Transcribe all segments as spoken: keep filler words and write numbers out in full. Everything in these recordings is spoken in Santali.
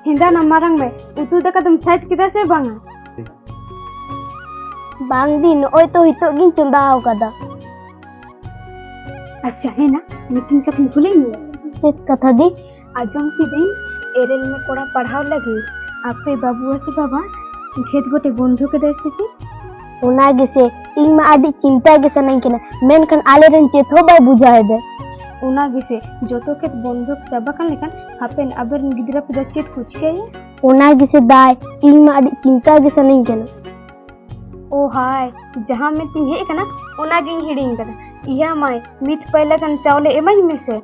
ᱦᱮᱸᱫᱟ ᱱᱟ ᱢᱟᱨᱟᱝ ᱵᱟᱭ, ᱩᱛᱩ ᱫᱟᱠᱟ ᱫᱚᱢ ᱥᱟᱹᱛ ᱠᱮᱫᱟ ᱥᱮ ᱵᱟᱝᱟ? ᱵᱟᱝ ᱫᱤ, ᱱᱚᱜᱼᱚᱭ ᱛᱚ ᱦᱤᱛᱚᱜ ᱜᱤᱧ ᱪᱚᱸᱫᱟ ᱟᱠᱟᱫᱟ᱾ ᱟᱪᱪᱷᱟ ᱦᱮᱸᱫᱟ, ᱢᱤᱫᱴᱤᱱ ᱠᱟᱛᱷᱟᱧ ᱠᱩᱞᱤ ᱢᱮᱭᱟ᱾ ᱪᱮᱫ ᱠᱟᱛᱷᱟ ᱫᱤ? ᱟᱸᱡᱚᱢ ᱠᱤᱫᱟᱹᱧ ᱮᱨᱮᱞ ᱢᱮ ᱠᱚᱲᱟ ᱯᱟᱲᱦᱟᱣ ᱞᱟᱹᱜᱤᱫ ᱟᱯᱮ ᱵᱟᱹᱵᱩ ᱟᱥᱮ ᱵᱟᱵᱟ ᱠᱷᱮᱛ ᱜᱚᱴᱮ ᱵᱚᱱᱫᱷᱩ ᱠᱮᱫᱟᱭ ᱥᱮ ᱪᱮᱫ? ᱚᱱᱟ ᱜᱮᱥᱮ, ᱤᱧ ᱢᱟ ᱟᱹᱰᱤ ᱪᱤᱱᱛᱟ ᱜᱮ ᱥᱟᱱᱟᱧ ᱠᱟᱱᱟ, ᱢᱮᱱᱠᱷᱟᱱ ᱟᱞᱮᱨᱮᱱ ᱪᱮᱫ ᱦᱚᱸ ᱵᱟᱭ ᱵᱩᱡᱷᱟᱹᱣ ᱮᱫᱟ᱾ ᱚᱱᱟ ᱜᱮᱥᱮ, ᱡᱚᱛᱚ ᱠᱷᱮᱛ ᱵᱚᱱᱫᱷᱩᱠ ᱪᱟᱵᱟ ᱠᱟᱱ ᱞᱮᱠᱷᱟᱱ ᱦᱟᱯᱮᱱ ᱟᱵᱮᱱ ᱜᱤᱫᱽᱨᱟᱹ ᱯᱤᱫᱽᱨᱟᱹ ᱪᱮᱫ ᱠᱚ ᱪᱤᱠᱟᱹᱭᱟ? ᱚᱱᱟ ᱜᱮᱥᱮ ᱫᱟᱭ, ᱤᱧ ᱢᱟ ᱟᱹᱰᱤ ᱪᱤᱱᱛᱟ ᱜᱮ ᱥᱟᱱᱟᱧ ᱠᱟᱱᱟ᱾ ᱳ ᱦᱟᱭ, ᱡᱟᱦᱟᱸ ᱢᱮᱱᱛᱤᱧ ᱦᱮᱡ ᱟᱠᱟᱱᱟ, ᱚᱱᱟᱜᱤᱧ ᱦᱤᱲᱤᱧ ᱠᱟᱫᱟ᱾ ᱤᱭᱟᱹ ᱢᱟᱹᱭ, ᱢᱤᱫ ᱯᱟᱹᱭᱞᱟᱹ ᱜᱟᱱ ᱪᱟᱣᱞᱮ ᱮᱢᱟᱹᱧ ᱢᱮᱥᱮ,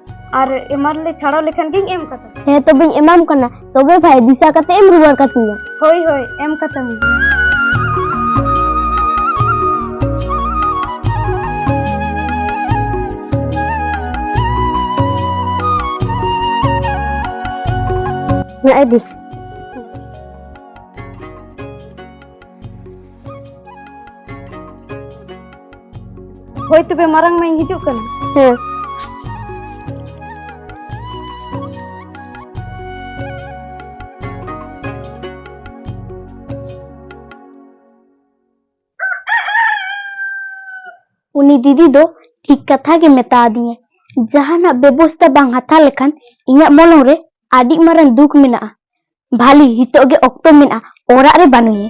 ᱟᱨ ᱮᱢᱟᱨ ᱞᱮ ᱪᱷᱟᱲᱟᱣ ᱞᱮᱠᱷᱟᱱ ᱜᱤᱧ ᱮᱢ ᱠᱟᱛᱟ᱾ ᱦᱮᱸ, ᱛᱚᱵᱮᱧ ᱮᱢᱟᱢ ᱠᱟᱱᱟ, ᱛᱚᱵᱮ ᱵᱷᱟᱭ, ᱫᱤᱥᱟᱹ ᱠᱟᱛᱮ ᱮᱢ ᱨᱩᱣᱟᱹᱲ ᱠᱟᱹᱛᱤᱧᱟ᱾ ᱦᱳᱭ, ᱦᱳᱭ, ᱮᱢ ᱠᱟᱛᱟᱢ ᱜᱮ᱾ ᱱᱚᱜᱼᱚᱭ ᱫᱤ᱾ ᱦᱳᱭ ᱛᱚᱵᱮ ᱢᱟᱨᱟᱝ ᱢᱟᱧ ᱦᱤᱡᱩᱜ ᱠᱟᱱᱟ᱾ ᱦᱮᱸ᱾ ᱩᱱᱤ ᱫᱤᱫᱤ ᱫᱚ ᱴᱷᱤᱠ ᱠᱟᱛᱷᱟ ᱜᱮ ᱢᱮᱛᱟ ᱟᱫᱤᱧᱟ᱾ ᱡᱟᱦᱟᱱᱟᱜ ᱵᱮᱵᱚᱥᱛᱟ ᱵᱟᱝ ᱦᱟᱛᱟᱣ ᱞᱮᱠᱷᱟᱱ ᱤᱧᱟᱹᱜ ᱢᱚᱞᱚᱝ ᱨᱮ ᱟᱹᱰᱤ ᱢᱟᱨᱟᱝ ᱫᱩᱠ ᱢᱮᱱᱟᱜᱼᱟ᱾ ᱵᱷᱟᱞᱤ, ᱦᱤᱛᱚᱜ ᱜᱮ ᱚᱠᱛᱚ ᱢᱮᱱᱟᱜᱼᱟ, ᱚᱲᱟᱜ ᱨᱮ ᱵᱟᱹᱱᱩᱧᱟ᱾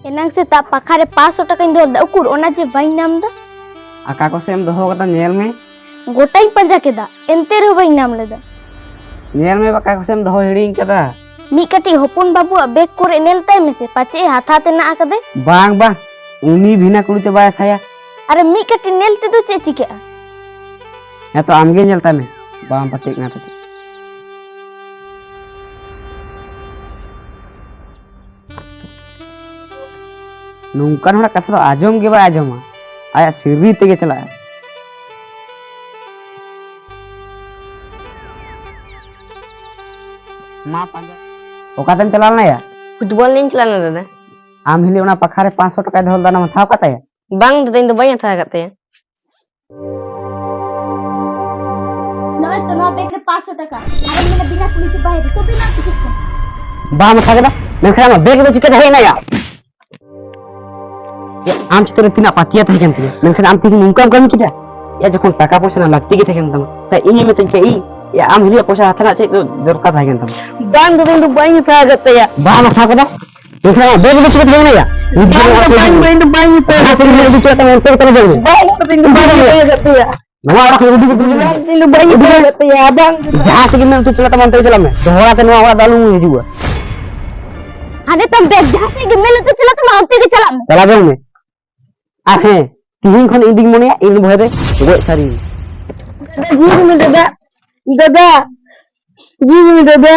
ᱮᱱᱟᱝ ᱥᱮᱛᱟᱜ ᱯᱟᱠᱷᱟ ᱨᱮ ᱯᱟᱸᱪᱥᱚ ᱴᱟᱠᱟᱧ ᱫᱚᱦᱚ ᱞᱮᱫᱟ, ᱩᱠᱩᱨ ᱚᱱᱟ ᱡᱮ ᱵᱟᱹᱧ ᱧᱟᱢ ᱮᱫᱟ᱾ ᱟᱠᱟ ᱠᱚᱥᱮᱫ ᱮᱢ ᱫᱚᱦᱚ ᱠᱟᱫᱟ ᱧᱮᱞ ᱢᱮ᱾ ᱜᱚᱴᱟᱧ ᱯᱟᱸᱡᱟ ᱠᱮᱫᱟ, ᱮᱱᱛᱮ ᱨᱮᱦᱚᱸ ᱵᱟᱹᱧ ᱧᱟᱢ ᱞᱮᱫᱟ᱾ ᱧᱮᱞ ᱢᱮ ᱵᱟᱠᱟ ᱠᱚᱥᱮᱫ ᱮᱢ ᱫᱚᱦᱚ ᱦᱤᱲᱤᱧ ᱠᱟᱫᱟ᱾ ᱢᱤᱫ ᱠᱟᱹᱴᱤᱡ ᱦᱚᱯᱚᱱ ᱵᱟᱹᱵᱩᱣᱟᱜ ᱵᱮᱜᱽ ᱠᱚᱨᱮ ᱧᱮᱞ ᱛᱟᱭ ᱢᱮᱥᱮ, ᱯᱟᱪᱮᱫ ᱮ ᱦᱟᱛᱟᱣ ᱛᱮᱱᱟᱜ ᱟᱠᱟᱫᱮ᱾ ᱵᱟᱝ, ᱵᱟᱝ, ᱩᱱᱤ ᱵᱷᱤᱱᱟ ᱠᱩᱲᱤ ᱛᱮ ᱵᱟᱭ ᱟᱠᱷᱟᱭᱟ᱾ ᱟᱨᱮ ᱢᱤᱫ ᱠᱟᱹᱴᱤᱡ ᱧᱮᱞ ᱛᱮᱫᱚ ᱪᱮᱫ ᱪᱤᱠᱟᱹᱜᱼᱟ? ᱦᱮᱸ ᱛᱚ, ᱟᱢᱜᱮ ᱧᱮᱞ ᱛᱟᱭ ᱢᱮ, ᱵᱟᱢ ᱯᱟᱹᱛᱭᱟᱹᱜ ᱠᱟᱱᱟ ᱯᱟᱪᱮᱫ᱾ ᱱᱚᱝᱠᱟᱱ ᱦᱚᱲᱟᱜ ᱠᱟᱛᱷᱟ ᱫᱚ ᱟᱸᱡᱚᱢ ᱜᱮ ᱵᱟᱭ ᱟᱸᱡᱚᱢᱟ, ᱟᱭᱟᱜ ᱥᱤᱨᱤ ᱛᱮᱜᱮ ᱪᱟᱞᱟᱜᱼᱟ᱾ ᱢᱟ ᱯᱟᱸᱡᱟ᱾ ᱚᱠᱟᱛᱮᱢ ᱪᱟᱞᱟᱣ ᱞᱮᱱᱟ ᱭᱟ? ᱯᱷᱩᱴᱵᱚᱞ ᱧᱮᱞ ᱪᱟᱞᱟᱣ ᱞᱮᱱᱟ ᱫᱟᱫᱟ᱾ ᱟᱢ ᱦᱤᱞᱤ ᱚᱱᱟ ᱯᱟᱠᱷᱟ ᱨᱮ ᱯᱟᱸᱪᱥᱚ ᱴᱟᱠᱟᱭ ᱫᱚᱦᱚ ᱞᱮᱫᱟ, ᱚᱱᱟᱢ ᱦᱟᱛᱟᱣ ᱠᱟᱫ ᱛᱟᱭᱟ? ᱵᱟᱝ ᱫᱟᱫᱟ, ᱤᱧ ᱫᱚ ᱵᱟᱹᱧ ᱦᱟᱛᱟᱣ ᱟᱠᱟᱫ ᱛᱟᱭᱟ᱾ ᱱᱚᱜᱼᱚᱭ ᱛᱚ, ᱱᱚᱣᱟ ᱵᱮᱜᱽ ᱨᱮ ᱯᱟᱸᱪᱥᱚ ᱴᱟᱠᱟ᱾ ᱟᱨᱮᱢ ᱢᱮᱱᱟ ᱵᱤᱱᱟ ᱯᱩᱞᱤᱥ ᱵᱟᱭ ᱨᱤᱠᱟᱹ ᱵᱤᱱᱟ ᱪᱤᱠᱟᱹᱜ ᱠᱟᱱᱟ? ᱵᱟᱢ ᱦᱟᱛᱟᱣ ᱠᱮᱫᱟ? ᱢᱮᱱᱠᱷᱟᱱ ᱟᱢᱟᱜ ᱵᱮᱜᱽ ᱫᱚ ᱪᱤᱠᱟᱹᱛᱮ ᱦᱮᱡ ᱮᱱᱟ ᱭᱟ? ᱭᱟ, ᱟᱢ ᱪᱮᱛᱟᱱ ᱨᱮ ᱛᱤᱱᱟᱹᱜ ᱯᱟᱹᱛᱭᱟᱹᱣ ᱛᱟᱦᱮᱸ ᱠᱟᱱ ᱛᱤᱧᱟ, ᱢᱮᱱᱠᱷᱟᱱ ᱟᱢ ᱛᱮᱜᱮ ᱱᱚᱝᱠᱟᱢ ᱠᱟᱹᱢᱤ ᱠᱮᱫᱟ᱾ ᱭᱟ, ᱡᱚᱠᱷᱚᱱ ᱴᱟᱠᱟ ᱯᱚᱭᱥᱟ ᱨᱮᱱᱟᱜ ᱞᱟᱹᱠᱛᱤ ᱜᱮ ᱛᱟᱦᱮᱸ ᱠᱟᱱ ᱛᱟᱢᱟ, ᱛᱟᱭ ᱤᱧᱮᱢ ᱢᱮᱛᱟᱹᱧ ᱠᱮᱭᱟ, ᱤᱧ, ᱭᱟ, ᱟᱢ ᱦᱤᱞᱤᱭᱟᱜ ᱯᱚᱭᱥᱟ ᱦᱟᱛᱟᱣ ᱨᱮᱱᱟᱜ ᱪᱮᱫ ᱫᱚᱨᱠᱟᱨ ᱛᱟᱦᱮᱸ ᱠᱟᱱ ᱛᱟᱢᱟ? ᱵᱟᱝ ᱫᱟᱫᱟ, ᱤᱧ ᱫᱚ ᱵᱟᱹᱧ ᱦᱟᱛᱟᱣ ᱟᱠᱟᱫ ᱛᱟᱭᱟ᱾ ᱵᱟᱢ ᱦᱟᱛᱟᱣ ᱠᱟᱫᱟ? ᱮᱱᱠᱷᱟᱱ ᱟᱢᱟᱜ ᱵᱮᱜᱽ ᱫᱚ ᱪᱤᱠᱟᱹᱛᱮ ᱦᱮᱡ ᱮᱱᱟ ᱭᱟ? ᱵᱟᱝ ᱫᱟᱫᱟ, ᱵᱟᱝ, ᱵᱟᱝ, ᱤᱧ ᱫᱚ ᱵᱟᱹᱧ ᱦᱟᱛᱟᱣ ᱟᱠᱟᱫ ᱛᱟᱭᱟ᱾ ᱡᱟᱦᱟᱸ ᱛᱮᱜᱮ ᱢᱮᱫ ᱩᱛᱩ ᱪᱟᱞᱟᱜ ᱛᱟᱢᱟ, ᱚᱱᱛᱮ ᱜᱮ ᱛᱟᱞᱟᱝ ᱵᱮᱜᱽ ᱢᱮ᱾ ᱵᱟᱝ ᱫᱟᱫᱟ, ᱤᱧ ᱫᱚ ᱵᱟᱹᱧ ᱦᱟᱛᱟᱣ ᱟᱠᱟᱫ ᱛᱟᱭᱟ᱾ ᱱᱚᱣᱟ ᱚᱲᱟᱜ ᱠᱷᱚᱱ ᱩᱰᱩᱠ, ᱩᱰᱩᱠ, ᱩᱰᱩᱠ᱾ ᱵᱟᱝ, ᱤᱧ ᱫᱚ ᱵᱟᱹᱧ ᱦᱟᱛᱟᱣ ᱟᱠᱟᱫ ᱛᱟᱭᱟ, ᱵᱟᱝ ᱫᱟᱫᱟ᱾ ᱡᱟᱦᱟᱸ ᱛᱮᱜᱮ ᱢᱮᱫ ᱩᱛᱩ ᱪᱟᱞᱟᱜ ᱛᱟᱢᱟ, ᱚᱱᱛᱮ ᱜᱮ ᱪᱟᱞᱟᱜ ᱢᱮ᱾ ᱫᱚᱦᱲᱟ ᱛᱮ ᱱᱚᱣᱟ ᱚᱲᱟᱜ ᱫᱚ ᱟᱞᱚᱢ ᱦᱤᱡᱩᱜᱼᱟ᱾ ᱦᱟᱸᱰᱮ ᱛᱟᱢ ᱵᱮᱜᱽ, ᱡᱟᱦᱟᱸ ᱥᱮᱫ ᱜᱮ ᱢᱮᱫ ᱩᱛᱩ ᱪᱟᱞᱟᱜ ᱛᱟᱢᱟ, ᱚᱱᱛᱮ ᱜᱮ ᱪᱟᱞᱟᱜ ᱢᱮ᱾ ᱪᱟᱞᱟᱣ ᱡᱚᱝ ᱢᱮ᱾ ᱟᱨ ᱦᱮᱸ, ᱛᱤᱦᱤᱧ ᱠᱷᱚᱱ ᱤᱧ ᱫᱩᱧ ᱢᱚᱱᱮᱭᱟ, ᱤᱧ ᱵᱚᱭᱦᱟ ᱫᱚ ᱜᱚᱡ ᱥᱟᱹᱨᱤ᱾ ᱫᱟᱫᱟ, ᱡᱤᱣᱤ ᱢᱮ ᱫᱟᱫᱟ, ᱫᱟᱫᱟ, ᱡᱤᱣᱤ ᱢᱮ ᱫᱟᱫᱟ᱾